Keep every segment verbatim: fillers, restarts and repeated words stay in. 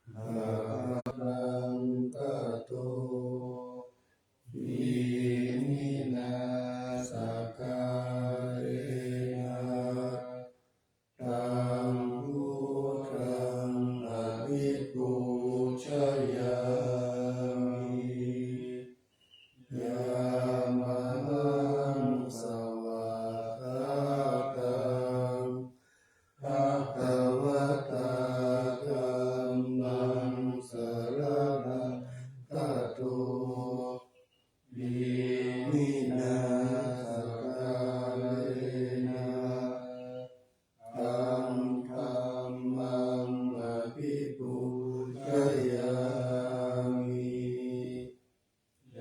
Bhagavato iminā sakkārena taṃ buddhaṃ abhipūjayāmi. Yamahaṃ svākkhātaṃ bhagavatā dhammaṃ saraṇaṃ gato, iminā sakkārena taṃ dhammaṃ abhipūjayāmi.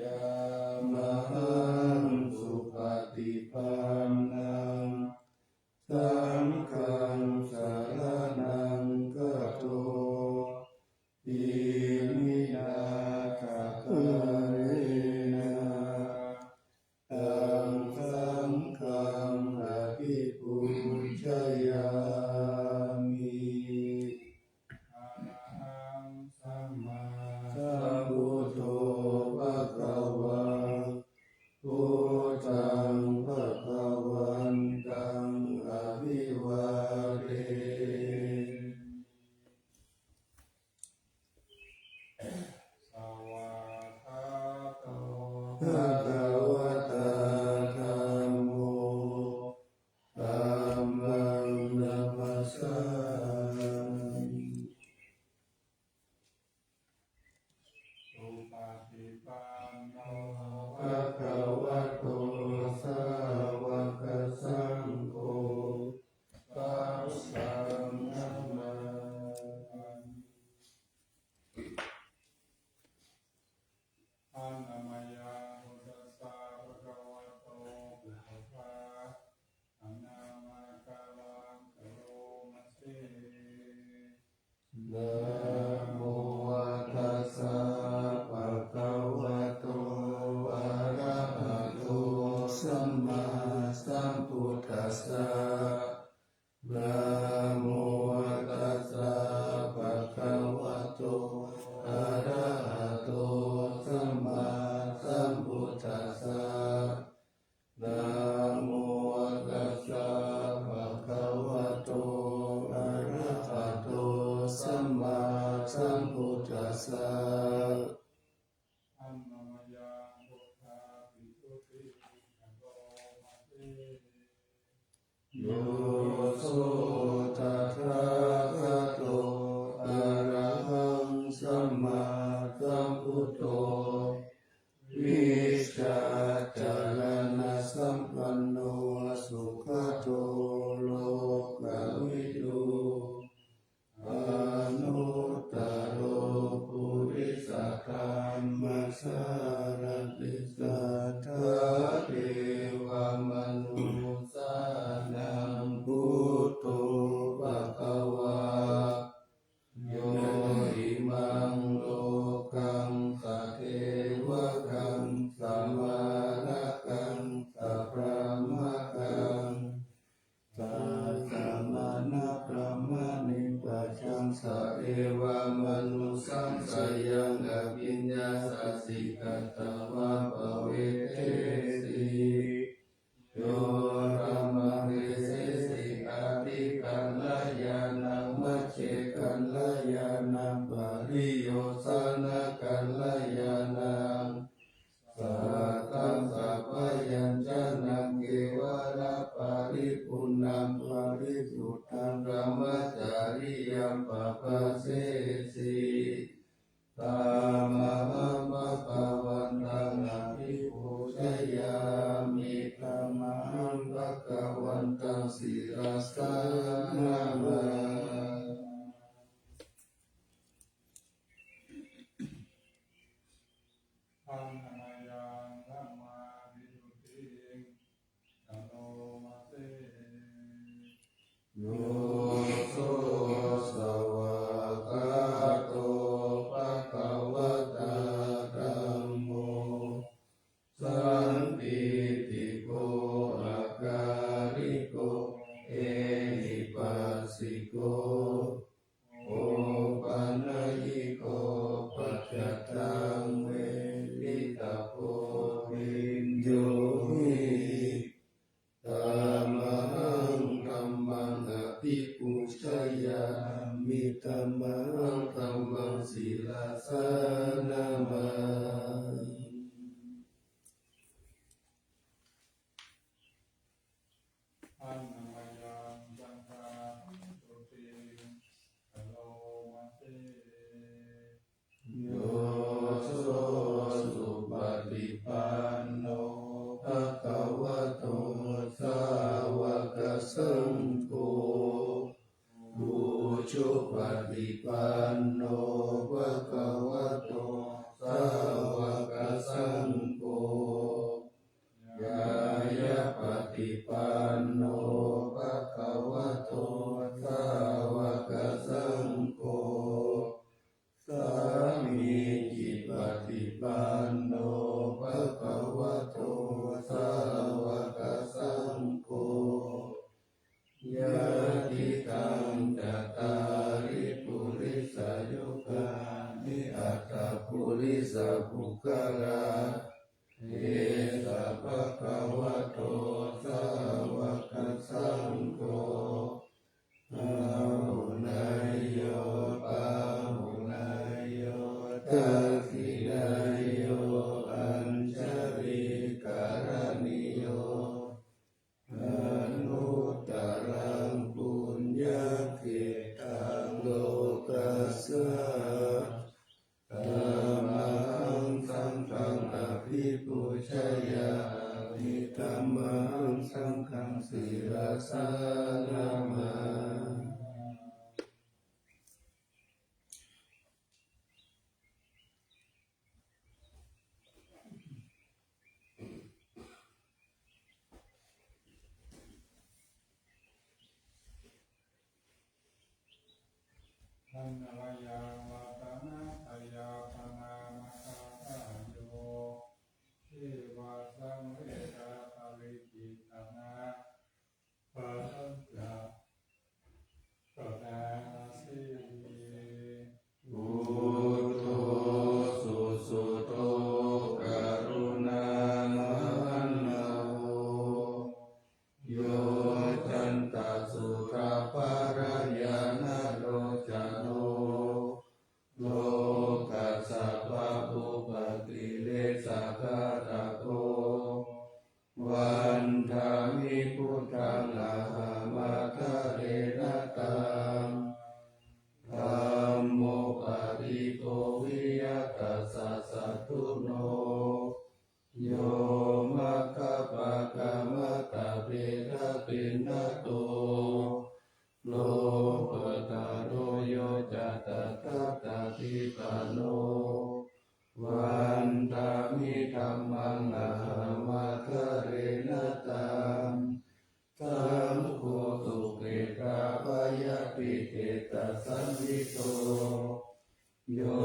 Yamahaṃ supaṭipannaṃ saṅghaṃ saraṇaṃ gato, iminā sakkārena taṃ saṅghaṃ abhipūjayāmi. Arahaṃ sammāsambuddho bhagavā, buddhaṃ bhagavantaṃ abhivādemi. Svākkhāto bhagavatā dhammo, dhammaṃ namassāmi. Supaṭipanno bhagavato sāvakasaṅgho, saṅghaṃ namāmi. ท่าน Namo tassa bhagavato arahato sammāsambuddhassa. Namo tassa bhagavato arahato sammāsambuddhassa. Namo tassa bhagavato arahato sammāsambuddhassa. Namo tassa bhagavato arahato sammāsambuddhassa. Annamayaṃ buddhābhistutiṃ karoma se. Yo so tathāgato arahaṃ sammāsambuddho vijjācaraṇasampanno sugato lokavidū anuttaro purisadammasārathi satthā devamanussānaṃ buddho bhagavā. Yo imaṃ lokaṃ sadevakaṃ samārakaṃ sabrahmakaṃ sassamaṇabrāhmaṇiṃ pajaṃ sadevamanussaṃ sayaṃ abhiññāsaci katvā pavedesi. Yo dhammaṃ desesi ādikalyāṇaṃ majjhekalyāṇaṃ pariyosānakalyāṇaṃ sātthaṃ sabyañjanaṃ kevalaparipuṇṇaṃ parisuddhaṃ brahmacariyaṃ pabhāsesi. Tamahaṃ bhagavantaṃ abhipūjayāmi. Tamahaṃ bhagavantaṃ sirasā namāmi. Annamayaṃ dhammavisuddhiṃ karoma se. Yo so svākkhāto Dhammaṃ sirasā namāmi. Handa mayaṃ saṅghaṃ sotthī karoma se. Yo so supaṭipanno bhagavato sāvakasaṅgho, ujupaṭipanno bhagavato sāvakasaṅgho, ñāyapaṭipanno bhagavato sāvakasaṅgho, sāmīcipaṭipanno bhagavato sāvakasaṅgho, yadidaṃ cattāri purisayugāni aṭṭha purisapuggalā, esa bhagavato sāvakasaṅgho, āhuneyyo pāhuneyyo dakkhiṇeyyo añjalikaraṇīyo, anuttaraṃ puññakkhettaṃ lokassāti. Dhammaṃ saṅghaṃ abhipūjayāmi. Dhammaṃ saṅghaṃ sirasā namāmi. Handa mayaṃ ratanattayappaṇāmagāthāyo, ceva samvega parikiccaṇā, bhadantā paṇṇasīlī. Buddho susuddho karuṇāmahaṇṇavo, yoccantasuddhapallayaṇa locano, lokassa pāpūpakilesaghātako, vandāmi buddhaṃ ahamattarena taṃ. Dhammo paṭibo viya tassa satthuno, yo maggapākamatavedapinnato, lokuttaro yo ca tathāgatipāno, vandāmi dhammaṃ ahamattarena taṃ. Saṅgho sukhetappayabhijetasaṇṭhito, yo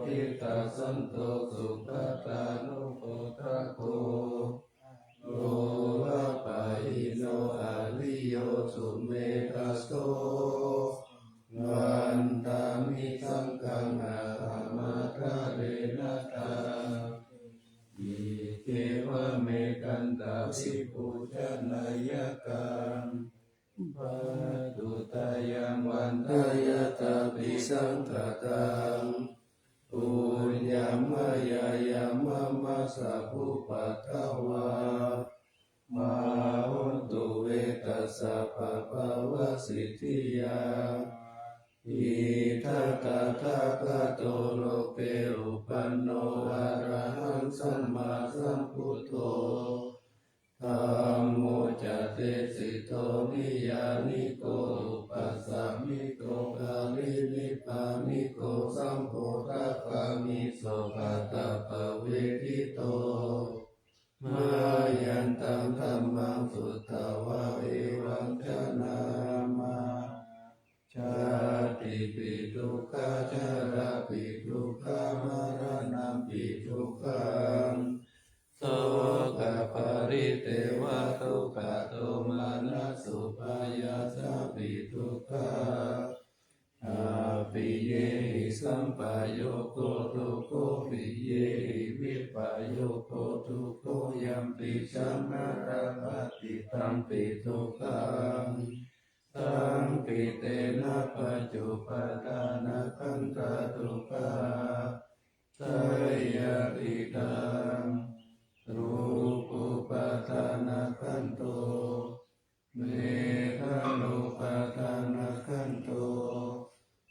diṭṭhasanto sugatānupodako, lokapahīno ariyo sumetthaso, vandāmi saṅghaṃ ahamattarena taṃ. Iccevametaṃ abhipūjanayakkhaṃ, vatthuttayaṃ vandayatthāpi saṅghataṃ. Puññaṃ mayā yaṃ mama sabbupaddavā, mā hontu ve tassa pāpāvasiddhiyā. Idha tathāgato loke uppanno arahaṃ sammāsambuddho, dhammo ca desito niyyāniko upasāmiko parinibbāniko sambodhagāmiso-padakkhavedito. Mayantaṃ dhammaṃ sutvā evaṃ janāma: jātipi dukkhā, jarāpi dukkhā, maraṇampi dukkhaṃ, sokaparidevadukkhadomanassupāyāsāpi dukkhā, appiyehi sampayogo dukkho, piyehi vippayogo dukkho, yampicchaṃ na labhati tampi dukkhaṃ, Saṅkhittena pañcupādānakkhandhā dukkhā seyyathidaṃ. Rūpupādānakkhandho, vedanupādānakkhandho,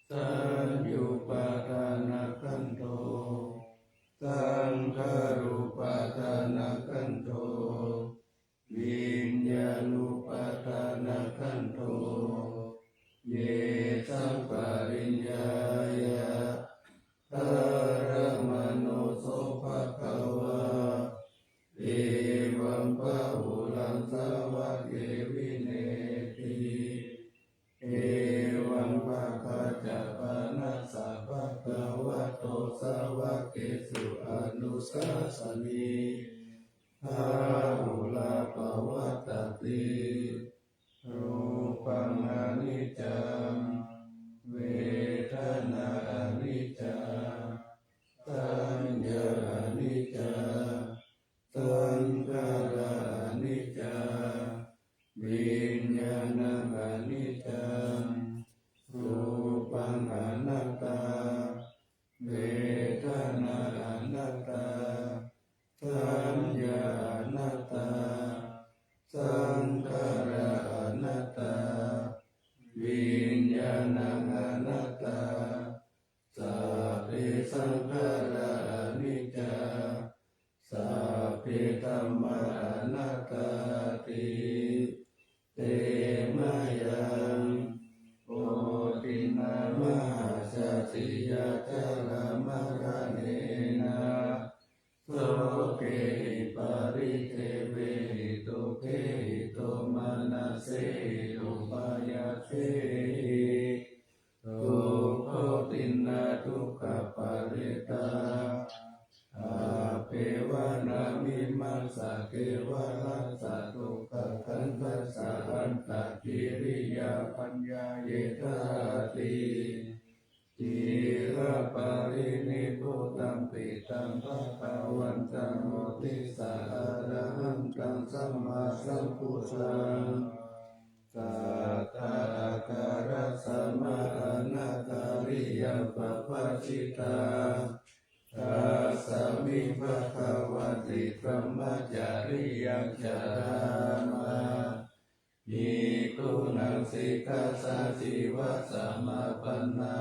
saññupādānakkhandho, saṅkhārupādānakkhandho, viññāṇupādānakkhandho. Yesaṃ pariññāya dharamāno so bhagavā evaṃ bahulaṃ sāvake vinetti. Evaṃ bhāgā ca pana sa bhagavato sāvakesu anusāsanī bahulā pavattati. Rūpaṃ aniccaṃ, vedanā aniccā, saññā aniccā, saṅkhārā aniccā, viññāṇaṃ aniccaṃ. Rūpaṃ anattā, vedanā anattā, saññā anattā, saṅkhārā anattā, viññāṇaṃ anattā. Sabbe saṅkhārā aniccā, sabbe dhammā anattāti. Te mayaṃ koṭinā mahāsacchiyā jalamaggāṇena sokehi paridevehi dukkhehi domanassehi upāyāsehi. Dukkhoṭinā dukkhaparetā appevānamimassa kevalassa dukkhakkhandhassa antagiriyā paññāyedhāti. Ciraparinibbutampi taṃ bhagavantaṃ uddissa arahantaṃ sammāsambuddhaṃ satthā ākārasama anattāriyaṃ pabbajitā. Tasmiṃ bhagavati brahmacariyaṃ carāma bhikkhunaṃ sikkhāsājīva samāpannā.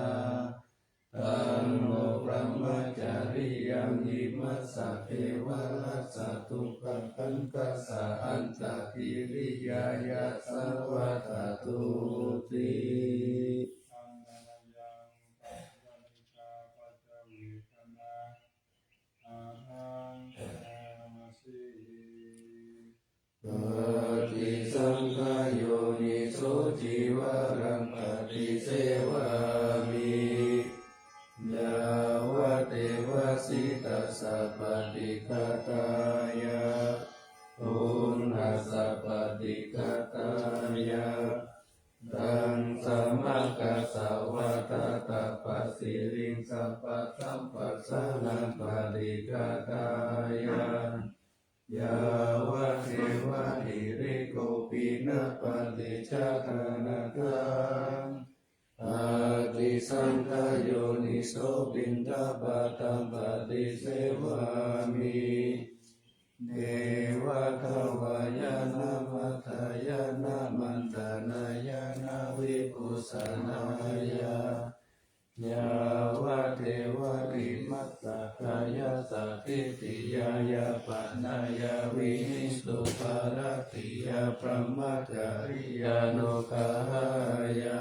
Taṃ no brahmacariyaṃ imassa kevalassa dukkhakkhandhassa antagiriyāya saṃvattatuti. Santanayaṃ paṭipaṭikā paccavekkhaṇā ākaṅkhāmhi. Paṭisaṅkhā yoniso cīvaraṃ paṭisevāmi yāvadeva sītassa paṭighātāya uṇhassa paṭighātāya. Taṃ samaggassa vātātapasiriṃ sapasamphassānaṃ paṭighātāya yāvadeva hirikopinapaṭicchādanatthaṃ. Paṭisaṅkhā yoniso piṇḍapātaṃ paṭisevāmi neva davāya na madāya na maṇḍanāya na vibhūsanāya yāvadeva imassa kāyassa ṭhitiyā yāpanāya vihiṃsūparatiyā brahmacariyānuggahāya.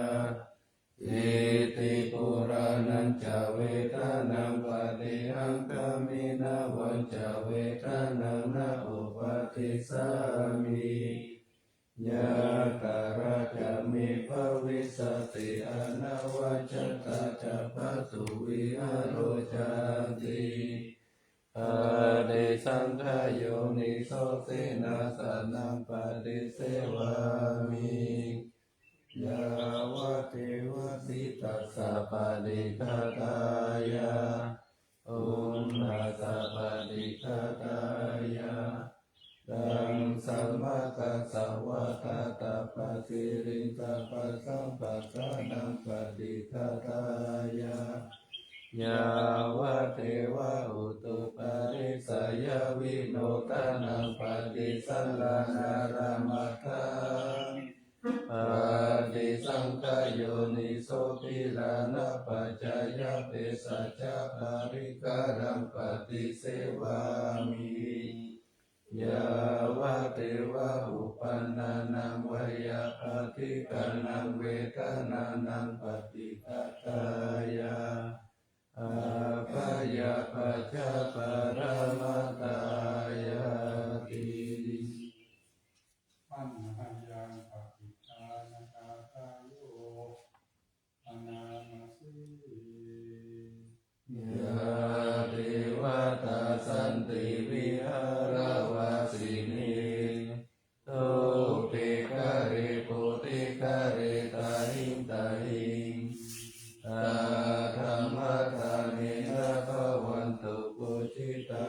Iti purāṇañca vedanaṃ paṭihaṅkhāmi navañca vedanaṃ na uppādessāmi. Yātrā ca me bhavissati anavajjatā ca pātuvihāro cāti. Paṭisaṅkhā yoniso senāsanaṃ paṭisevāmi yāvadeva sītassa paṭighātāya uṇhassa paṭighātāya. Taṃ samaggassa vātātapasiriṃ sabbasampattūnaṃ paṭighātāya, yāvadeva utuparissayavinodanaṃ paṭisallānārāmatthaṃ, paṭisaṅkhayoniso gilānapaccayabhesajjaparikkhāraṃ paṭisevāmi, yāvadeva uppannānaṃ veyyābādhikānaṃ vedanānaṃ paṭighātāya, abyāpajjhaparamatāyāti. Taṇhayaṃ paṭigānagāthāyo bhaṇāma se. Yā devatā santi vihāravāsinī, thūpe ghare bodhighare tahiṃ tahiṃ, tā dhammadānena bhavantu pūjitā,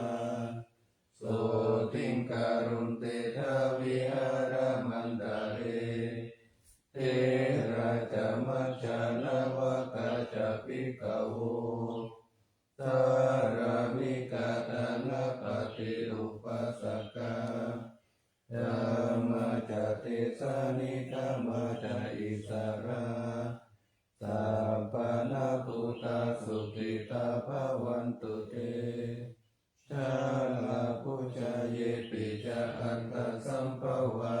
sotthiṃ karontedha vihāramaṇḍale. Therā ca majjhā navakā ca bhikkhavo, sārāmikā dānapatī upāsakā, gāmā ca desā nigamā ca issarā, sappāṇabhūtā sukhitā bhavantu te. Jalābujā yepi ca aṇḍasambhavā,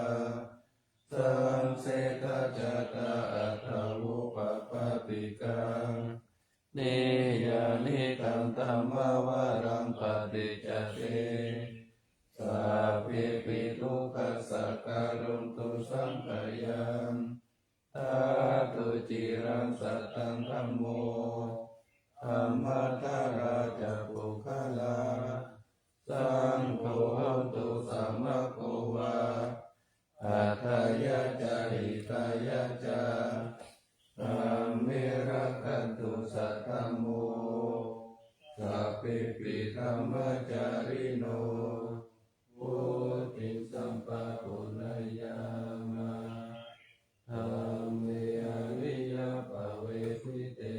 saṃsedajātā athavopapātikā, niyyānikaṃ dhammavaraṃ paṭicca te, sabbepi dukkhassa karontu saṅkhayaṃ. Ṭhātu ciraṃ sataṃ dhammo, dhammaddharā ca puggalā, saṅgho hotu samaggo va, atthāya ca hitāya ca. Amhe rakkhatu saddhammo, sabbepi dhammacārino, vuḍḍhiṃ sampāpuṇeyyāma. Dhamme ariyappavedite,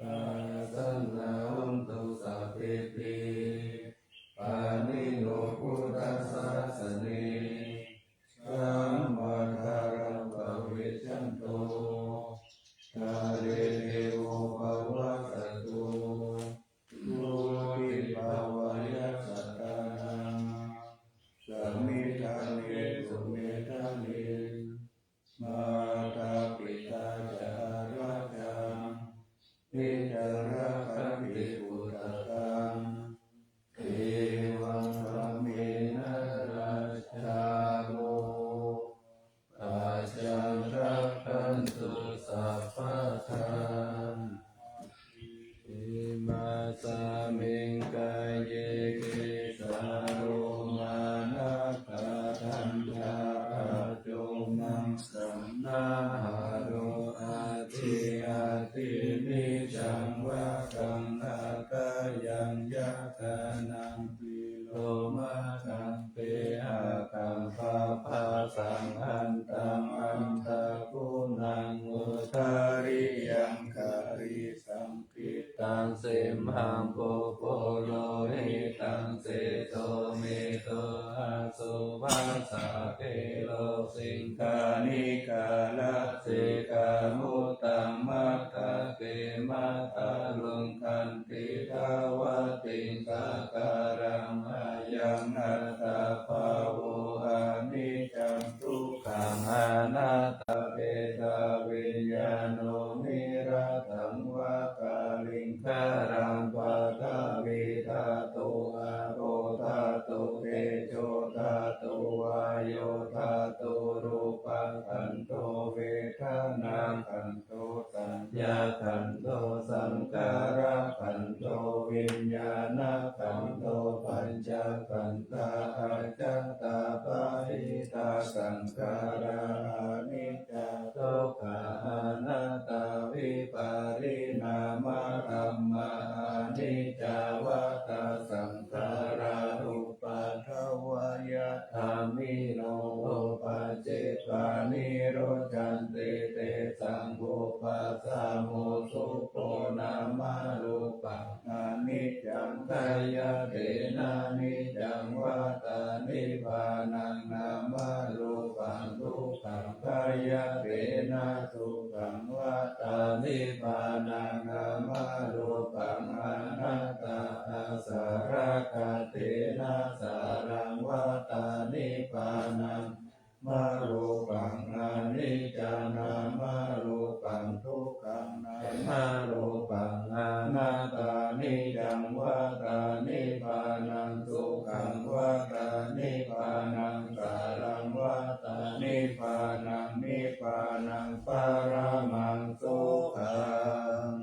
pasannā hontu sabbepi, pāṇino buddhasāsane, sammā dhāraṃ pavecchanto, kāle devo pavassatu, vuḍḍhibhāvāya sattānaṃ, samiddhaṃ netu medaniṃ. Mātā pitā ca atrajaṃ, niccaṃ rakkhanti puttakaṃ, evaṃ dhammena rājāno, pajaṃ rakkhantu sabbadā. Imasmiṃ kāye kesā lomā nakhā daṇṭhā iñjā maṃ sahārū aci ati niccaṃ vataṃ atthāyaṃ yathā naṃ tilomakampe akappaṭhaṃ antaṃ antaguṇaṃ udariyaṃ karīsaṅkhittaṃ simhaṃ pubbu lohitaṃ seso medo assu vasā khelo siṅghāṇikā lasikā muttaṃ matthake matthaluṅ khan tidha vattiṃ sakāraṃ ayaṃ attabhāvo aniccaṃ dukkhaṃ anattā. Petaviññāṇo niratthaṃ vā kaliṅgaraṃ. Paṭhavī dhātu āpo dhātu tejo dhātu vāyo dhātu rūpakkhandho vedanākkhan saññākkhandho saṅkhārakkhandho viññāṇakkhandho pañcakkhandhā ajjhattā bahiddhā saṅkhārā aniccā dukkhā anattā vipariṇāmadhammā aniccā vata saṅkhārā uppādavayadhammino uppajjitvā nirujjhā Bhayatena niccaṃ vata nibbānaṃ nāmarūpaṃ dukkhaṃ. Bhayatena sukhaṃ vata nibbānaṃ nāmarūpaṃ anattā. Asarakatena saraṃ vata nibbānaṃ nāmarūpaṃ aniccaṃ nāmarūpaṃ dukkhaṃ nāmarūpaṃ anattā. Niccaṃ vata nibbānaṃ sukhaṃ vata nibbānaṃ saraṃ vata nibbānaṃ nibbānaṃ paramaṃ sukhaṃ.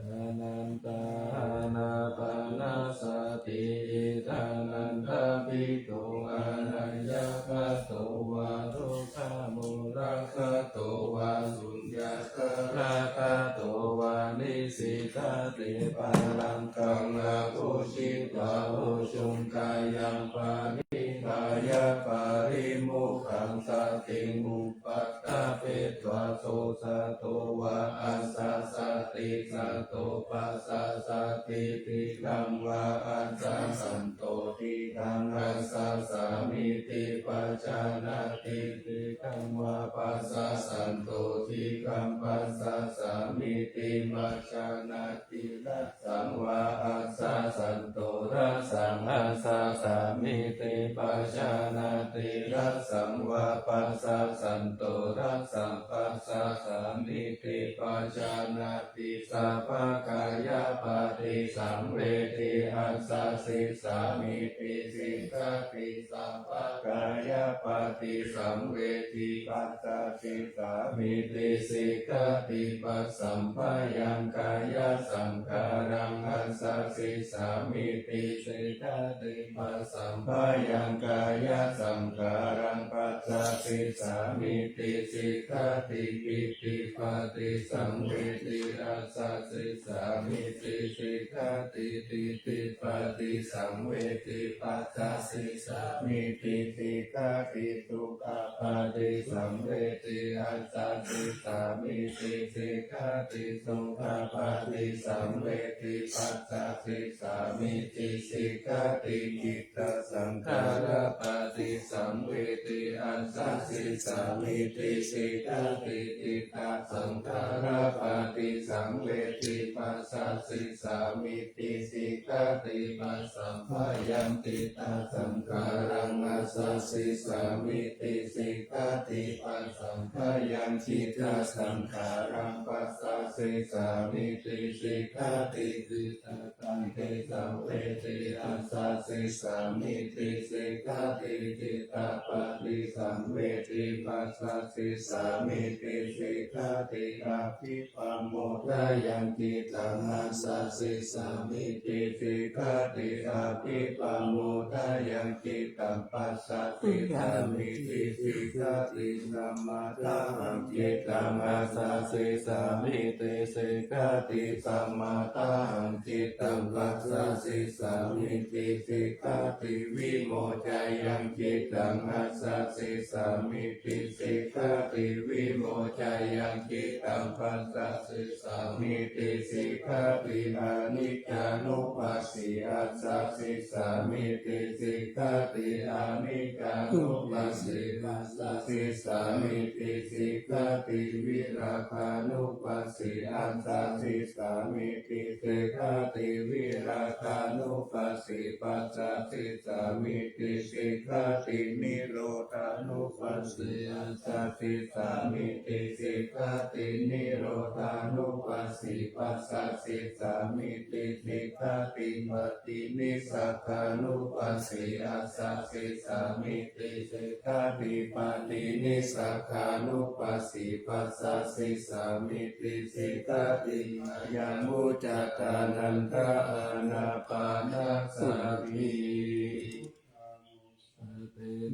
Anantā ānāpānasati. Idanantaṃ bhikkhū anayaṃgato vā dukkhamūlaṃgato vā suññāgāragato vā nisīdati pālaṅkaṃ āguṃ hitvā ujuṃ kāyaṃ paṇidhāya parimukhasatiṃ upaṭṭhapetvā so sato vā assa sati sato passasati diṭṭhaṃ vā assasanto diṭṭhaṃ assasāmīti pajānāti diṭṭhaṃ vā passasanto diṭṭhaṃ passasāmīti pajānāti rassaṃ vā assasanto rassaṃ assasāmīti pajānāti rassaṃ vā passasanto rassaṃ passasāmīti pajānāti sabbakāyapaṭisaṃvedi assasissāmīti sikkhati sabbakāyapaṭisaṃvedi passasissāmīti sikkhati passamphayaṃ kāyasaṅkhāraṃ assasissāmīti sikkhati passamphayaṃ kāyasaṅkhāraṃ passasissāmīti sikkhati piṭṭhipaṭisaṃvedi assasissāmīti sikkhati piṭṭhipaṭisaṃvedi passasissāmīti sikkhati sukhapaṭisaṃvedi assasissāmīti sikkhati sukhapaṭisaṃvedi passasissāmīti sikkhati cittasaṅkhārapaṭisaṃvedi assasissāmīti sikkhati cittasaṅkhārapaṭisaṃvedi passasissāmīti sikkhati passamphayaṃ cittasaṅkhāraṃ assasissāmīti sikkhati passamphayaṃ cittasaṅkhāraṃ passasissāmīti sikkhati cittapaṭisaṃvedi assasissāmīti sikkhati cittapaṭisaṃvedi passasissāmīti sikkhati abhi pamodāyaṃ cittaṃ assasissāmīti sikkhati abhipamodāyaṃ cittaṃ passasissāmīti sikkhati samaddāhaṃ cittaṃ assasissāmīti sikkhati samaddāhaṃ cittaṃ passasissāmīti sikkhati vimocāyaṃ cittaṃ assasissāmīti sikkhati vimocāyaṃ cittaṃ passasissāmīti sikkhati aniccānupassi assasissāmīti sikkhati aniccānupassi passasissāmīti sikkhati virāgānupassi assasissāmīti sikkhati virāgānupassi passasissāmīti sikkhati nirodhānupassi assasissāmīti sikkhati nirodhānupassi passasissāmīti sikkhati paṭinissagganupassi assasissāmīti sikkhati paṭinissagganupassi passasissāmīti sikkhati. Ayaṃ vuccatānanda ānāpānasati.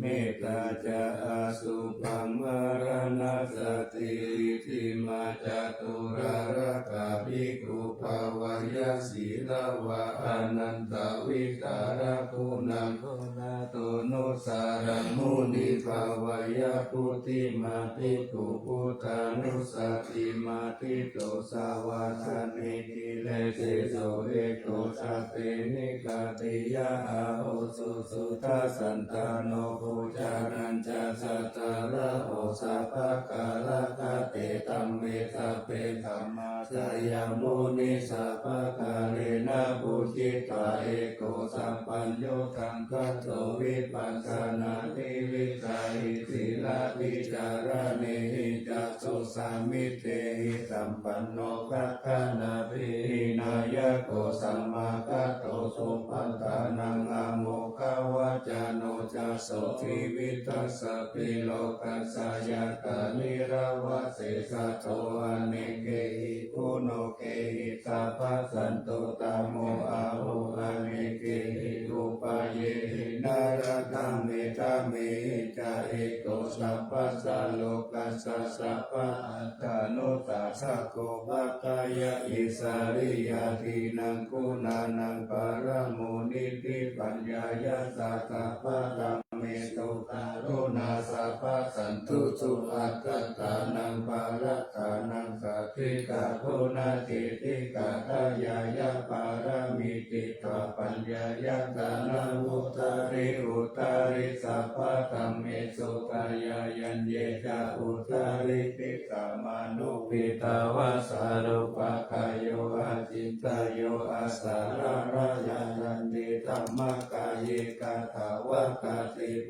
Metā ca asubhaṃ maraṇassati. Iddhimā ca tūlarā bhikkhū bhāveyya sīlavā anantavidhāraguṇaṃ guṇātuṇūsaraṃ muni bhāveyya. Buddhimā bhikkhū buddhānussatī mathiso savāsane kileseso eko Satte nikkhatiyā ahuso suddhasandāno, gocaracchasādāraho sabbakāragate. Taṃ me sabbe sammā- -dāyāmo nissappakārena pūjitā, eko sabbaññutaṃ saddo vipassanādhi vicahi sīlavicaraṇehi ca su samitehi sampanno, gaganābhī nāyako samāgato, supaṭṭhānaṃ āmokavacano ca so, tividhasapi lokassa ñātā nirassāvase sato, anekehi guṇokehi sabbasantu tamo ahu, anekehi upayehi narakaṃ mettā mehi ca, eko sabbasā lokassa sabba- -tthanussādako, paccaññā issariyā dīnaṃ guṇānaṃ paramo niddhi, paññāya ca sabbakammesu karuṇā, sabbasantu suakattānaṃ parattānaṃ, saddhikā guṇatittikā, dāyāya pāramī tiṭṭhā, paññāya ca navuttarī uttari, sabbakammesu dāyāya ñe ca uttari, samāno petvā sārūpakāyo acintayyo, asalarā ca yāti dhammakāye, katvāna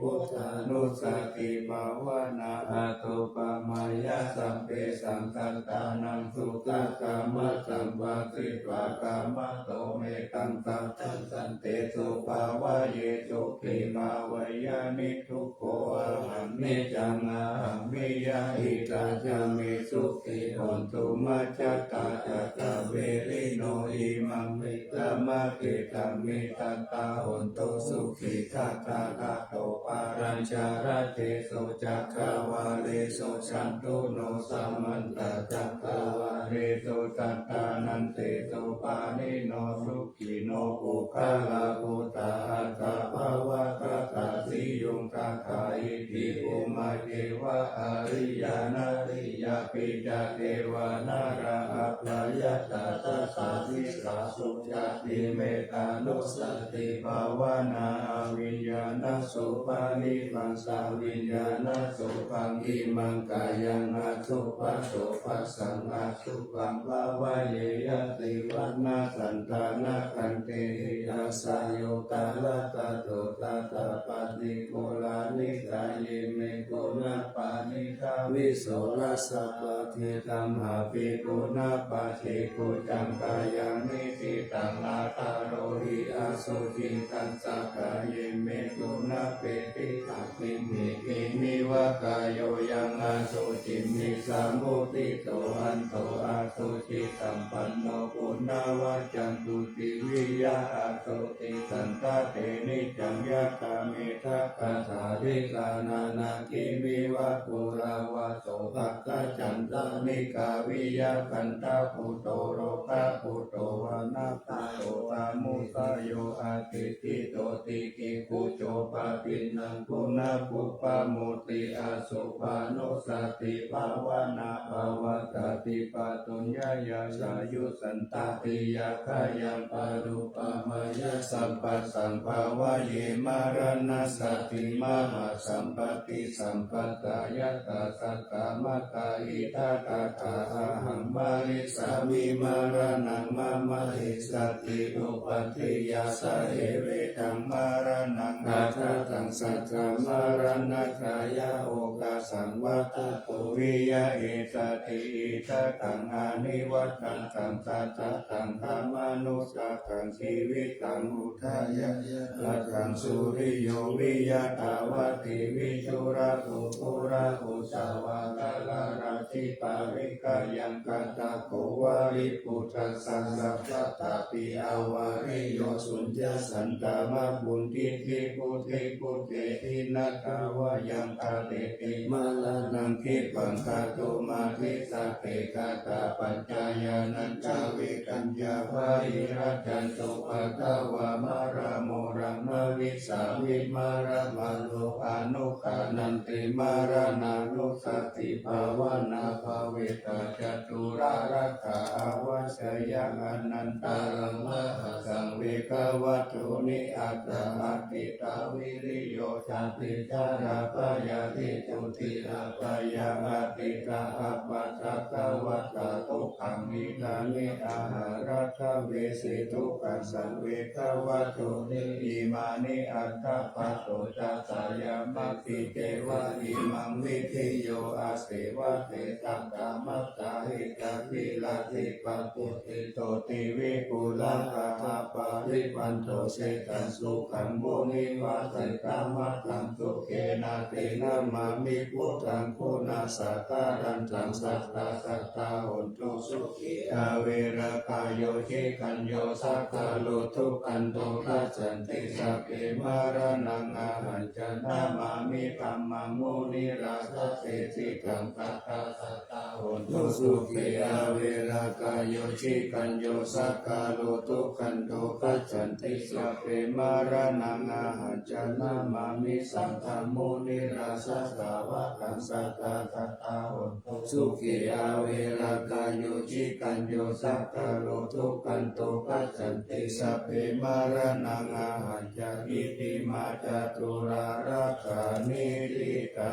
buddhānussatibhāvanā, athupamāya sabbesaṃ sattānaṃ sukhakaṃ, mataṃ bhāsitva kamato mettaṃ, sabbasantesu bhāvaye sukhī bhāvaye niddu- -kho, ahaṃ niccaṃ ahaṃ miya, hitāya ca me sukhī hontu, majjhattā ca saverino, imaṃ petāma gedhaṃ, mittattā hontu sukhī. Tathāgato pālañca rājesu, cakkavāḷesu cātuno, samantā cakkavāḷesu, sattānantesu pāṇino, su- -khino puggalā, bhūtā attabhāvagatāti, yūpakkhatāti, bhummā devā ariyā nariyā, pisā devā nārā abyākatā, sāsane sīsā sucati, mettā- -nussatībhāvanā, abhiññānasupādipannā, viññānasupādipannā, imaṃ kāyaṃ asubhasubhassaṃ, asubhaṃ bhāvaye, yadidaṃ na santānakanteti, asayuttā lābhatto, tathāppaṭi kulāni, ca ime guṇā paṇītā, visorasapāti, tamhāpi guṇapāti. Kuccaṃ kāyaṃ niṭṭhitaṃ, ādarūhi asuciṃ, taṃ saṅkhāye me guṇapāti. Kiñci kiñci me kāyo, yaṃ asuciṃ nissamuṭṭhito, handa asucisampanno, guṇavaccaṃ suci- -viyā asuciṃ, santāne niccaṃ, yattha me dakkhaṭṭhā, vigaṇhā nāgimiva kurāva. So bhaddachandānikā, viya kaṇṭaputto, lokaputto, vanaputto, tanujayo āsi- -diṭṭhito, Tikkhikkhujo pāpiṇṇaṃ, guṇapuppamoti, asubhānussatibhāvanā, pavattati pāturaññeyya, āyussantāti. Yaṃ kāyaṃ paṇuppamāya, sabbasaṃ bhāvaye, maraṇassati mahāsampatti, sampattā yattha sattā, mātā idha tathā, ahaṃ marissāmi, maraṇaṃ mama essati, upapāyeyya, sahevedaṃ maraṇaṃ, athātaṃ sattā maraṇakkhayaṃ, okāsaṃ vata, ko viya essati. Idha taṃ anivattantaṃ, sattā taṃ khamatu, sattā jīvitaṃ udayate, athāhaṃ suriyo viya, dvattiṃ viduratto, pura ujjā vātarā, rajī pavītarā, yaṃ kaṭṭhako valībhuṃ, tassa satta pi avariyo, suññā santā mā bhuñjitī, buddhibhutte bhinnatā vā, yaṃ ṭhāpesi maraṇaṃ, khippaṃ kātumatthi satte, katthapaccayānañca, vigañca bāhirajjhattu, paṭṭhāva maraṃ mūlaṃ, Mārā vissāmimarāmalo anukkhananti mārānanussatibhāvanābhāvitā caturārakkhaavassayaṃ anantaramahāsaṃvegavatthuni aṭṭhahatthitviriyo jātijarābhayadhiṭṭhubhi apāyātītā appattakkhavatā dukkham middhāni āhārakkhavesi dukkhasaṃvegavatthuni imāni aṭṭha pādo ca sayamati ceva imaṃ viddhiyo aseva tesaṃ dhammaṭṭhahīnapīḷadippaṭibujjito tivipuḷhā aṭṭhapāripatto sekaṃ sukhaṃ munivaravacanaṃ sukhenāti namāmi buddhaṃ guṇasaṅkhārattaṃ satthā satthā hontu sukhī averā kāyo cikañño saṅkhāro dukkhato gacchanti sabbe maraṇaṃ ahañca namāmi dhammaṃ munirājassa tesidaṃ satthā satthā hontu sukhī averā kāyo cikañño saṅkhāro dukkhato gacchanti sabbe maraṇaṃ ahañca namāmi saṅghaṃ munirājassa sāvakaṃ satthā satthā hontu sukhī averā kāyo cikañño saṅkhāro dukkhato gacchanti sabbe maraṇaṃ ahañca iti mā caturārakkha niṭṭhitā.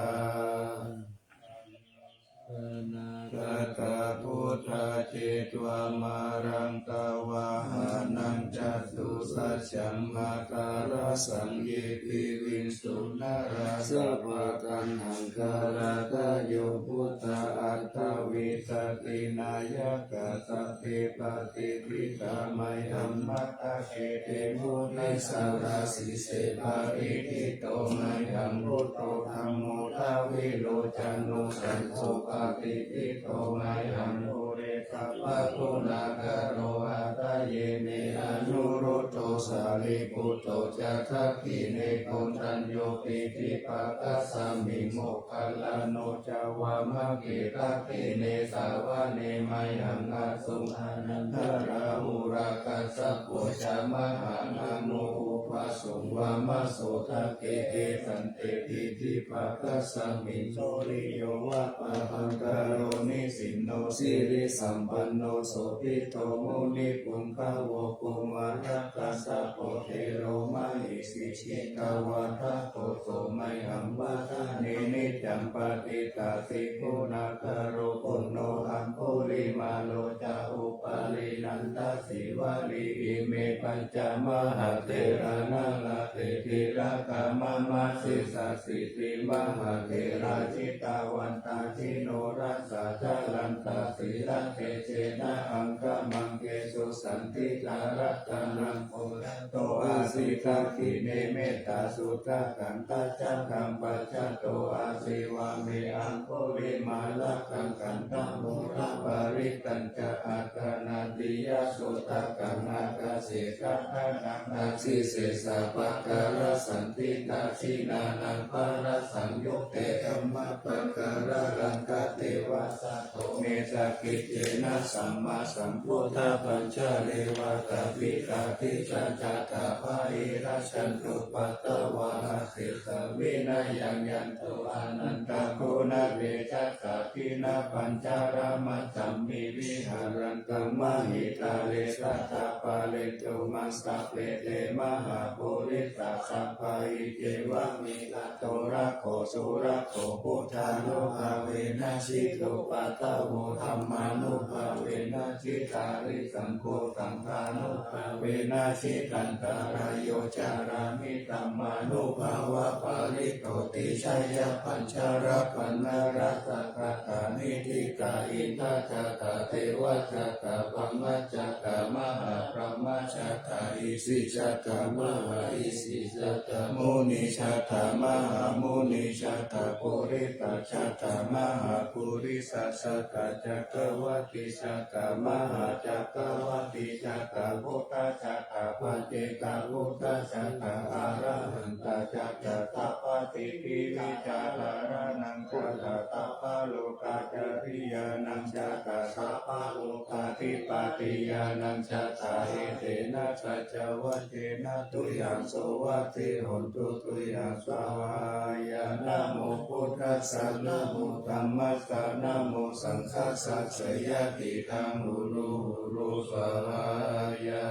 Anāgatā buddhā jetvā māraṃ davāhanaṃ catusaccāmatarassaṃ ye piviṃsu narāsabhā taṇhaṅkarādayo buddhā aṭṭhavīsati nāyakā sabbe patiṭṭhitā mayhaṃ matthake te munissarā sīse patiṭṭhito mayhaṃ buddho dhammo dvilocano saṅgho patiṭṭhito mayhaṃ ure sabbaguṇākaro hadaye me anuruddho sārīputto ca dakkhiṇe koṇḍañño piṭṭhibhāgasmiṃ moggallāno ca vāmake dakkhiṇe savane mayhaṃ āsuṃ ānandarāhulā kassapo ca mahānāmo ubhāsuṃ vāmasotake. Esan te piṭṭhibhāgasmiṃ suriyo va pabhaṅkaro nisinno sirisampanno sobhito munipuṅgavo. Kumārakassapo thero mahesī cittavādako so mayhaṃ vadane niccaṃ patiṭṭhāsi guṇākaro. Puṇṇo aṅgulimālo ca upālī nandasīvalī ime pañca mahātherā nalāṭe tilakā mama. Sesāsīti mahātherā jitavantā jinorasā jalantā sīlatejena aṅgamaṅgesu saṇṭhitā. Ratanaṃ purato āsi dakkhiṇe mettasuttakaṃ dhajaggaṃ pacchato āsi vāme aṅgulimālakaṃ. Khandhamoraparittañ ca āṭānāṭiyasuttakaṃ ākāse chadanaṃ āsi sesā pākārasaṇṭhitā. Jinānaṃ bālasaṃyutte dhammapākāralaṅkate vasato me sakiccena sammāsambuddhapañjare. Vātapittādisañjātā bāhirajjhattupaddavā ase savinayaṃ yantu anantaguṇatejasā. Jinapañjaramajjhamhi viharantaṃ mahītale sadā pālentu maṃ sabbe te mahāpurisāsabhā. Iccevamanto rakkho surakkho buddhānubhāvena jitupaddavo dhammānubhāvena jitārisaṅgho saṅghānubhāvena jitantarāyo carāmi dhammānubhāvapālito. Tisaññapañjarapaṇṇarasagatā niṭṭhitā indajātā devajātā brahmajātā mahābrahmajātā isijātā mahāisijātā munijātā mahāmunijātā puritajātā mahāpurisajātā cakkavātijātā mahācakkavātijātā buddhajātā paccekabuddhajātā arahantajātā sabbasiddhivijjādharānaṃ jātā sabbalokacāriyānaṃ jātā sabbalokādhipatiñāṇaṃ jātā ete tena saccavajjena tuyhaṃ sovathi hotu tuyhaṃ svāhāya. Namo buddhassa, namo dhammassa, namo saṅghassa, jayasiddhaṃ hotu hotu svāhāya.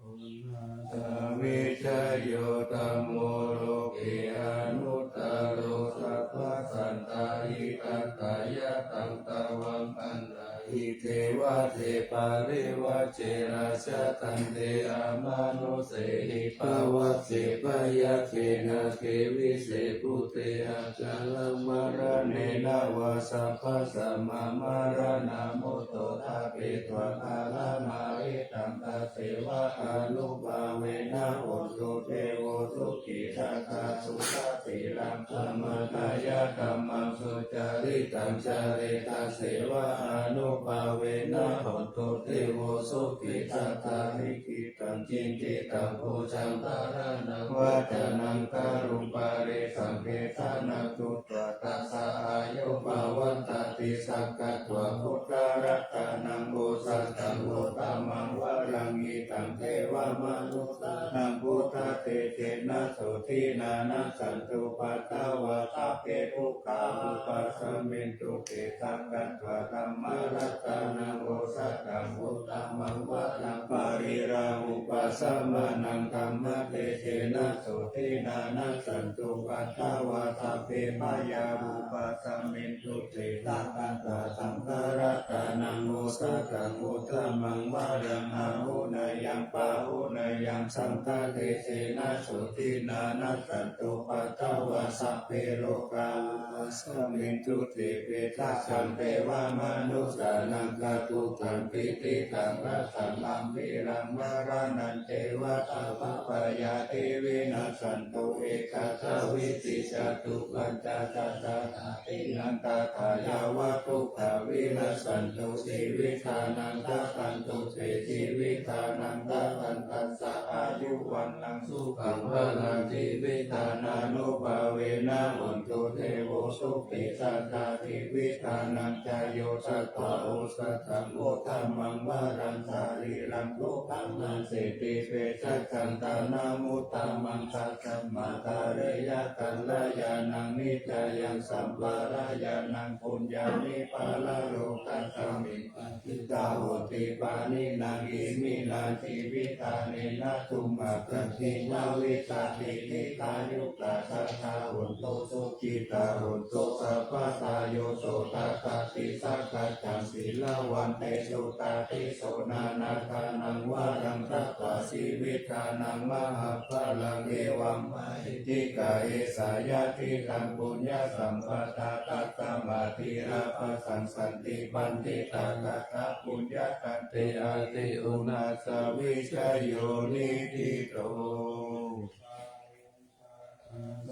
Unnatavijayo dhammo loke anuttaro sabbasattahitatthāya taṃ tvaṃ vandāmi devate parivaje rājadaṇḍe amanussehi pavase byācce nāge vise bhūte ajrāmaraṇena vā sabbasmā maraṇā mutto ṭhapetvā kālamahiddhaṃ tasseva ānubhāvena hotu devo sukhī sadā sukhasīlaṃ dhammattayadhammaṃ sucaritaṃ care tasseva ānubhāvena hotu devo sukhī sadā. Likhitaṃ cintitaṃ pūjaṃ dhāraṇaṃ vācanaṃ garuṃ parisaṃ desanaṃ sutvā tassa āyu pavaḍḍhatīti. Sakkatvā buddharatanaṃ osathaṃ uttamaṃ varaṃ hitaṃ devamanussānaṃ buddhatejena sotthinā nassantupaddavā sabbe dukkhā vūpasamentu te. Sakkatvā dhammaratanaṃ osathaṃ uttamaṃ varaṃ pariḷāhūpasamanaṃ dhammatejena sotthinā nassantupaddavā sabbe bhayā vūpasamentu te. Sakkatvā saṅgharatanaṃ osathaṃ uttamaṃ varaṃ āhuneyyaṃ pāhuneyyaṃ saṅghatejena sotthinā nassantupaddavā sabbe rogā vūpasamentu te. Petānaṃ devamanussānaṃ cakkhukampi tiṭṭhitaṃ rassaṃ ambhīraṃ maraṇañceva tappabhayā te vinassantu ekātavidhi catuppañcasattā tiṇṇannatthā yāva dukkhā vinassantu jīvitānaṃ dadantu te jīvitānaṃ dadantassa āyu vaṇṇaṃ sukhaṃ balaṃ jīvitadānubhāvena hotu devo sukhī sadā. Jīvitadānañca yo satvā osathaṃ uttamaṃ varaṃ sarīraṃ dukkham nassanti vejjaṃ tanāmuttamaṃ. Tasmā kāleyya kalyāṇaṃ nittayaṃ sampādāyānaṃ puññāni paralokasmiṃ paṇidhā honti pāṇinā. Iminā jīvitadānena tumhaṃ gantiṃ bhavitāti dīghāyukā sadā hontu sukhitā hontu sabbadā. Yo sotthatthāti sakkaccaṃ sīlavantesu tathi so nānādānaṃ varaṃ datvā jīvitadānaṃ mahapphalaṃ. Evaṃ mahiddhikā esā yadidaṃ puññasampadā tasmā dīghapajjaṃ santi paṇḍitā katapuññatante ati uṇhassa vijayo niṭṭhito.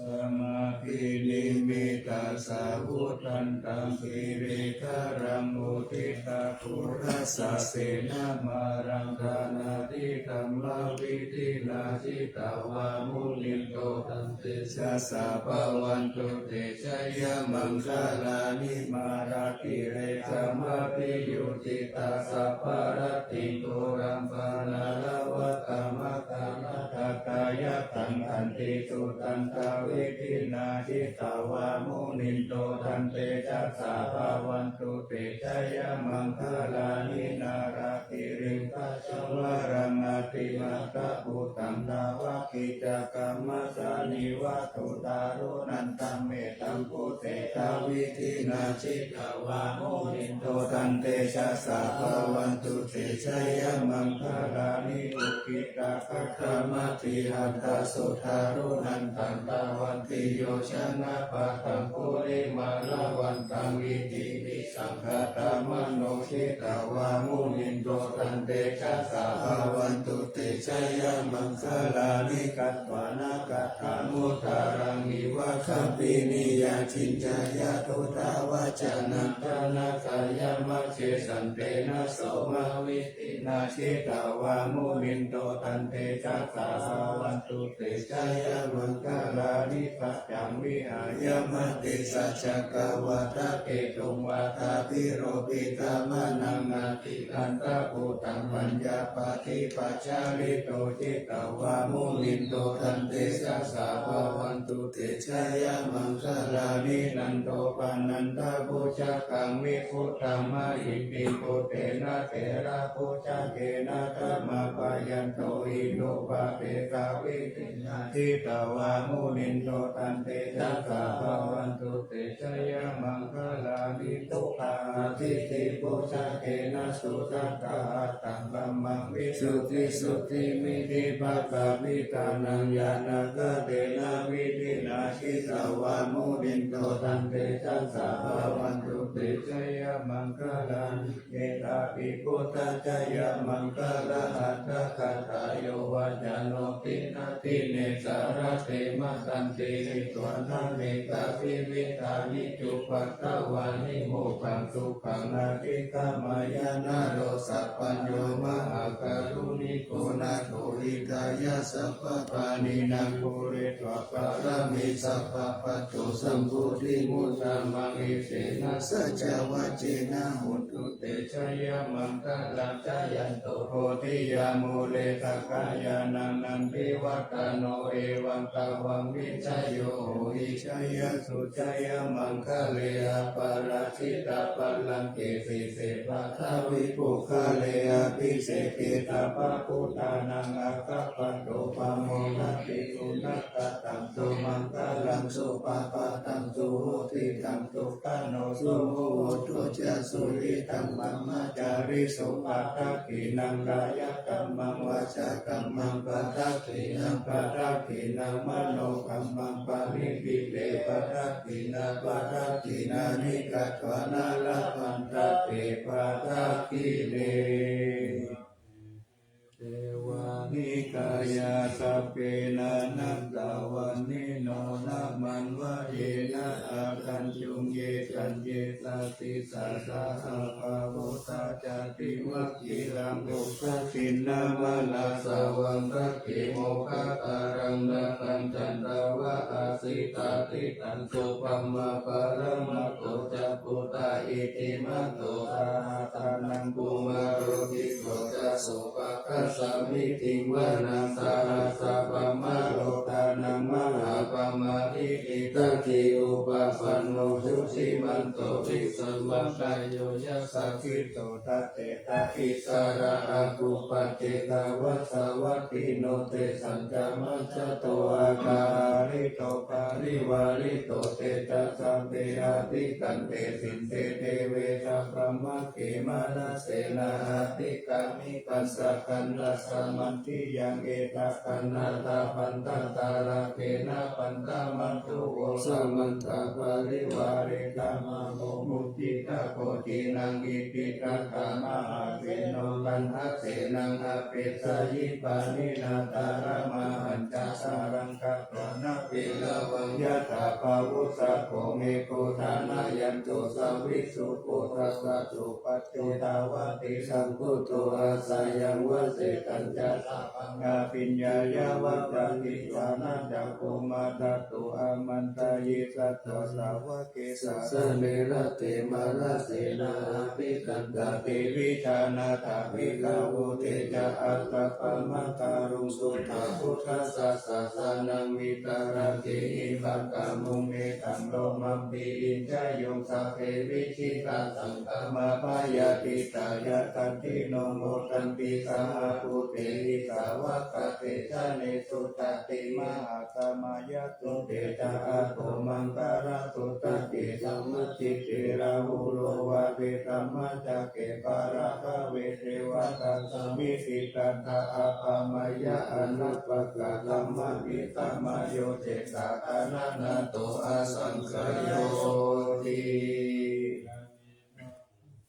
Sammābhinimitasāvudhantaṃ girigajaṃ uditaghorasasenamāraṃ dānādidhammavidhinā jitavā munindo tantejasā bhavatu te jayamaṅgalāni. Mārātirekamabhiyujjhitasabbarattiṃ ghorampanāḷavakamakkhamathaddhayakkhaṃ khantīsudantavidhinā jitavā munindo tantejasā bhavatu te jayamaṅgalāni. Nāḷā giriṃ gajavaraṃ atimattabhūtaṃ dāvaggicakkamasanīva sudāruṇantaṃ mettambusekavidhinā jitavā munindo tantejasā bhavatu te jayamaṅgalāni. Ukkhittakhaggamatihatthasudāruṇantaṃ dhāvantiyojanapathaṅgulimālavantaṃ iddhībhi saṅkhatamano jitavā munindo tantejasā bhavatu te jayamaṅgalāni. Katvāna kaṭṭhamudaraṃ iva gabbhinīyā, ciñcāya duṭṭhavacanaṃ janakāyamajjhe, santena somavidhinā jitavā munindo, tantejasā bhavatu te jayamaṅgalāni. Saccaṃ vihāya matisaccakavādaketuṃ, vādābhiropitamanaṃ atiandhabhūtaṃ, paññāpadīpajalito jitavā munindo, tantejasā bhavantu te jayamaṅgalāni. Nandopanandabhujagaṃ vibudhaṃ mahiddhiṃ, puttena therabhujagena damāpayanto, iddhūpadesavidhinā jitavā munindo, tantejasā bhavantu te jayamaṅgalāni. Duggāhadiṭṭhibhujagena sudaṭṭhahatthaṃ, brahmaṃ visuddhijutimiddhibakābhidhānaṃ, ñāṇāgadena vidhinā jitavā munindo, tantejasā bhavantu te jayamaṅgalāni. Etāpi buddhajayamaṅgalaaṭṭhagāthā, yo vācano dinadine sarate matandī, hitvānanekavividhāni cupaddavāni, mokkhaṃ sukhaṃ adhigameyya naro sapañño. Mahākāruṇiko nātho hitāya sabbapāṇinaṃ, pūretvā pāramī sabbā patto sambodhimuttamaṃ. Etena saccavajjena hotu te jayamaṅgalaṃ. Jayanto bodhiyā mūle sakyānaṃ nandivaḍḍhano, evaṃ tvaṃ vijayo hohi jayassu jayamaṅgale. Aparājitapallaṅke sīse paṭhavipokkhare, abhiseke sabbabuddhānaṃ aggappatto pamodati. Sunakkhattaṃ sumaṅgalaṃ supabhātaṃ suhuṭṭhitaṃ, sukhaṇo sumuhutto ca suyiṭṭhaṃ brahmacārisu. Padakkhiṇaṃ kāyakammaṃ vācākammaṃ padakkhiṇaṃ, padakkhiṇaṃ manokammaṃ paṇidhī te padakkhiṇā, padakkhiṇāni katvāna labhantatthe padakkhiṇe. Devā nikāyā sabbe nānattavaṇṇino, nāmanvayena āgañchuṃ ye caññe sadisā saha. Pavutthajātimakkhīlaṃ duggatiṇṇamanāsavaṃ, dakkhemoghataraṃ nāgaṃ candaṃva asitātitaṃ. Subrahmā paramatto ca puttā iddhimato saha, sanaṅkumāro tisso ca sopāga samiddhiṃ vanaṃ. Sahassabrahmalokānaṃ mahābrahmābhitiṭṭhati, upapanno jutimanto visaṃmaṃ kāyo yasassito. Dasettha issarā āgū paccekavasavattino, tesañca majjhato āgā hārito parivārito. Te ca sabbe abhikkante sinde deve sabrahmake, mārasenā abhikkāmi pacchañhaññasamandiyaṃ. Etha gaṇhatha bandhatha rāgena bandhamatthu vo, samantā parivāretha mā vo muñcittha koci naṃ. Iti tattha mahāseno kaṇhasenaṃ apesayi, pāṇinā talamāhacca balaṃ katvāna bheravaṃ. Yathā pāvussako megho thanayanto savijjuko, tadā so paccudāvatti saṅkuddho asayaṃvase. Tañca sabbaṃ abhiññāya vavakkhitvāna cakkhumā, tato āmantayi satthā sāvake sāsane rate. Mārasenā abhikkantā te vijānātha bhikkhavo, te ca ātappamakaruṃ suddhā buddhassa sāsanaṃ. Vītarāgehi pakkāmuṃ nesaṃ lomampi iñjayuṃ, sabbe vijitasaṅgāmā bhayātītā yasassino. Modanti saha bhūtehi sāvakā te janesutāti, mahāsamāya sū te ca āguṃ maṅgalamuttamaṃ. Sammiñjitasenaṃ rāhulā vācesamiṃ cake, pāḷavā ve devatā samitiṭṭhantā, āgamanāya anappakanā. Taṃ mahītamayo jitā gananañca āsamakāyoti.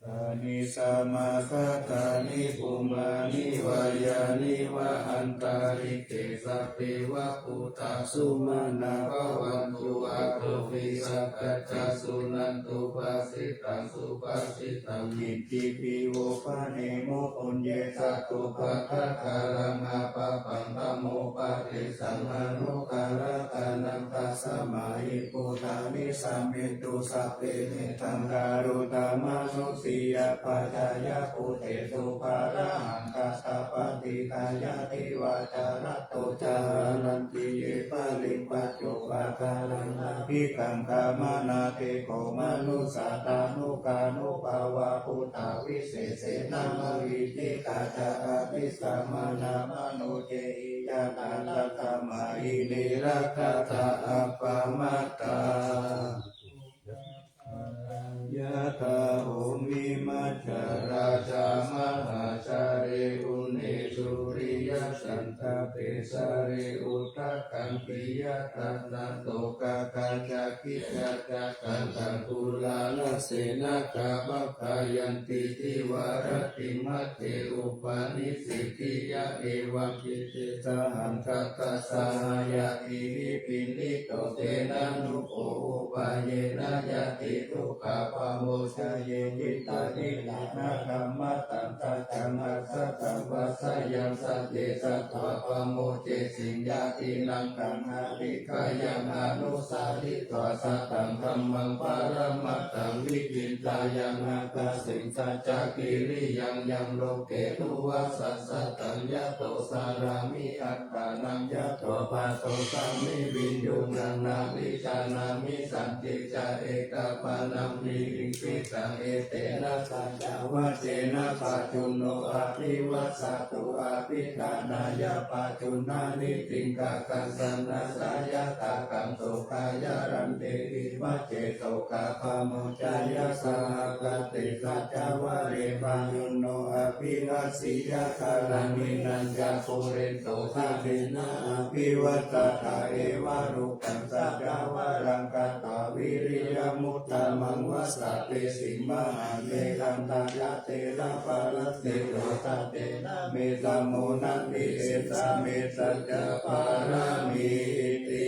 Yāni samāgatāni bhummāni vā yāni va antalikkhe, sabbe va bhūtā sumanā bhavantu athopi sakkacca suṇantu bhāsitaṃ. Subhāsitaṃ kiñcipi vo bhaṇemo puññe satthupākāraṃ apāpaṃ dhammopadesaṃ anuggahākāraṃ, tasmā hi bhūtā nisāmethu sabbe mettaṃ karotha mānusiyā pajāya bhūtesu. Bālaṃ haṅkhā sabbadhi dāyā divā ca ratto ca haranti ye baliṃ paccupākāraṃ abhikkantā. Mānā te kho manussā tanukānubhāvā bhūtā visesena mahiddhikā ca abhisamānā manojehi ñātā tasmā hi ne rakkhatha appamattā. Yathā bhūmi majjhā rājā mahājale une suriyasantapesale udakaṃ tiyathānato kakkhaca kiccacakataṅgulā na senā kabbakkhā yanti divā rattiṃ majjhe upanissitiyā. Evaṃ ṭhitiyā sahassā ñātibhi pīḷito tena nuppo upāyena ñātidukkhā pamuccaye. Cittaṃ khiḍḍāna kammataṃ saccaṃ asattaṃ vasayaṃ sacce satvā pamuccesi ñātīnaṃ kaṇhāhi kāyaṃ anusāritvā sataṃ dhammaṃ paramatthaṃ vicintayāna kaciṃ saccakiriyaṃ yaṃ loke duvasaṃ sataṃ yato carāmi attānaṃ yato paṭosāmi viññuṃ naṃ na vijānāmi santi ca etappāṇaṃ pīḷiṃ piṭṭhaṃ etena saccavajjena pajjunno abhivassatu abhiṭhānāya pajjuṇhāni tiṇṇaṃ kaṃsaṃ na sāyatakaṃ sukhāya raṇḍehi majjhe sokā pamuccaya saha kati saccavajje pajjunno abhivajjiya karaṇīnañca pūretvā sabbena abhivassatā evaṃ rūpaṃ saccavajjam katvā viriyamuttamaṃ vasatesi mahāmegham tassa therā palasito sabbena me samo nati esa me saccapāramīti.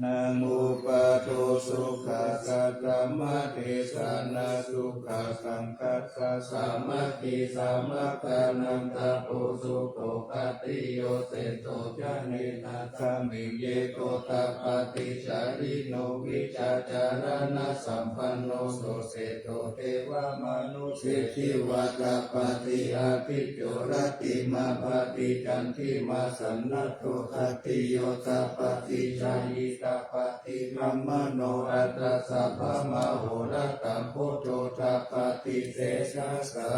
Naṃ upādo sukhā saddhammadesanā sukhā saṅghassa sāmaggī samaggānaṃ tapo sukho khattiyo seṭṭho janetasmiṃ ye kho tapaṭicārino vijjācaraṇasampanno so seṭṭho devamanu ssehi vā tapati ādicco rattimābhāti candimā sannaddho khattiyo tapati jhāyī tapati brāhmaṇo atha sabbamahorattaṃ buddho tapati tejasā.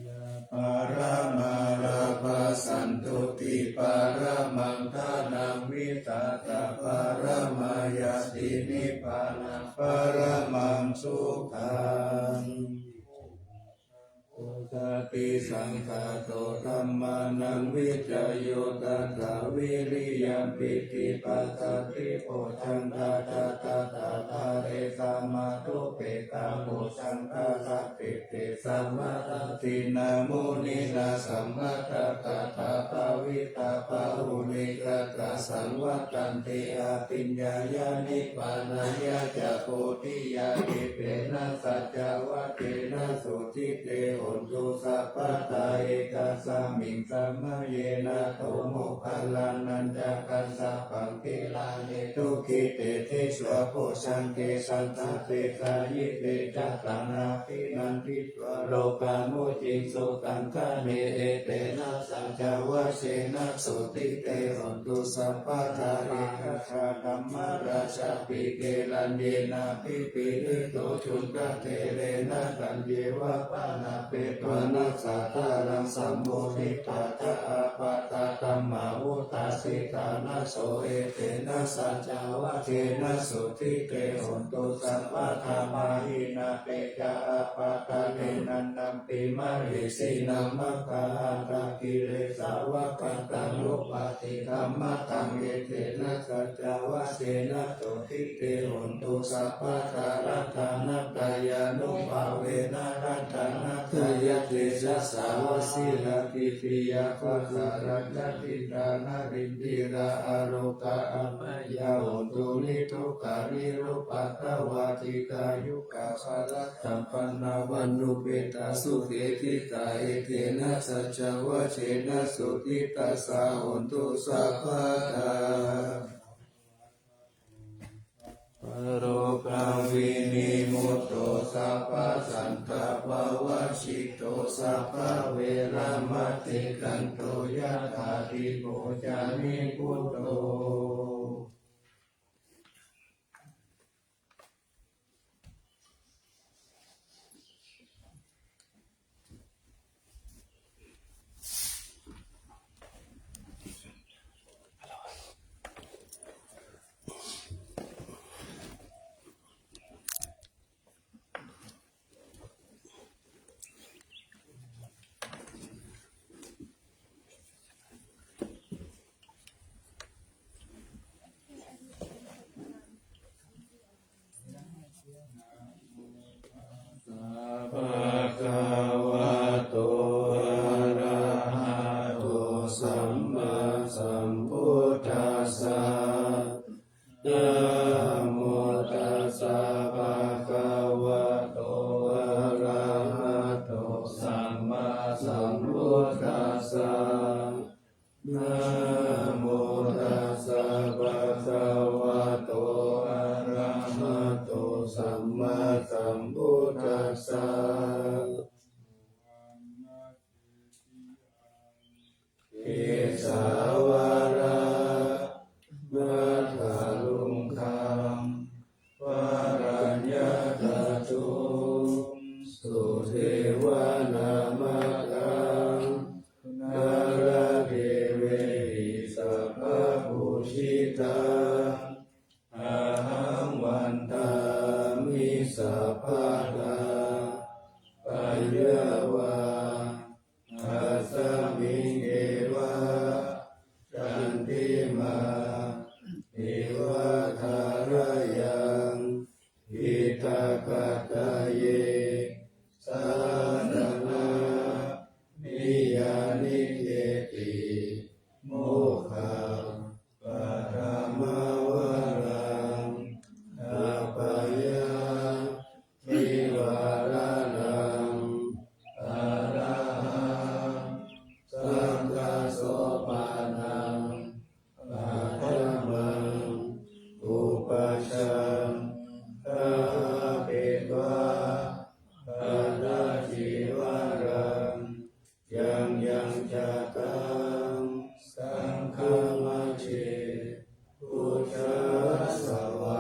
Yā paramā lābhā santuṭṭhi paramaṃ dhanaṃ vītā ca paramā ñāti nibbānaṃ paramaṃ sukhaṃ. Satisaṅkhāto dhammānaṃ vicayo tathā viriyampīti passaddhi bojjhaṅgā ca tathāpare samādhupekkhabojjhaṅgā satiṭṭhi samādāsinā muninā sammadakkhātā bhāvitā bahulīkatā saṃvattanti abhiññāya nibbānāya ca bodhiyā. Khiṭṭhena saccavajjena sotthi te hontu sabbadā ekasmiṃ samaye nātho moggallānañca kassapaṃ gilāne dukkhite disvā bojjhaṅge satta desayi. Te ca taṃ abhinanditvā rogā mucciṃsu taṅkhaṇe. Etena saccavajjena sotthi te hontu sabbadā. Ekadā dhammarājāpi gelaññenābhipīḷito cundattherena taññeva bhaṇāpeto Vanassādharaṃ sammodiṭṭhā ca ābādhā dhammā vuṭṭhāsi ṭhānaso. Etena saccavajjena sotthi te hontu sabbadā. Pahīnā te ca ābādhā tiṇṇannampi mahesinaṃ maggāhatakilesāva pattānuppattidhammataṃ. Etena saccavajjena sotthi te hontu sabbadā. Ratanattayānubhāvena ratanattayatejasā vajirakkhittiyā guṇākaraññatitā narindiyā arogā abyādā hontu niddukkhā nirupaddavā dīghāyukā balā sampannā vaṇṇupedā sukhī ṭhitā. Etena saccavajjena sotthi tassa hontu sabbadā. Rogā vinimutto sabbasantāpavajjito sabbaveramatikkanto yathā dīpo ca nibbuto. Bhagavato arahato sammāsambuddhassa. Namo tassa bhagavato arahato sammāsambuddhassa. Namo tassa bhagavato arahato sammāsambuddhassa. Kesavādamaddaluṅgaṃ varaññatatthu sudevanamāgaṃ nāḷāgiriṃ sabbapūjitaṃ ahaṃ vandāmi sabbadā. Paññāva asmiṃ eva candimā iva thārāyaṃ diṭṭhagadāye saraṇameyya niṭṭheti mokkhaṃ paṭhamavaraṃ. Abyāyādivareṇaṃ arahaṃ saṅghasopaṇaṃ paṭhamaṃ upajjhaṃ gahetvā atacīvaraṃ yaṃ yaṃ jātaṃ saṅghamajjhe pūjasvā.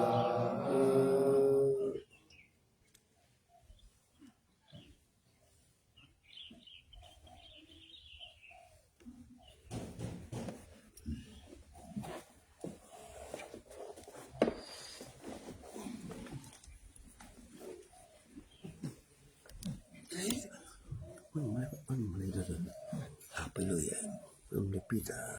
มันไม่ มันไม่ได้เลย หักไปเลยอะ มันไม่ปิดอะ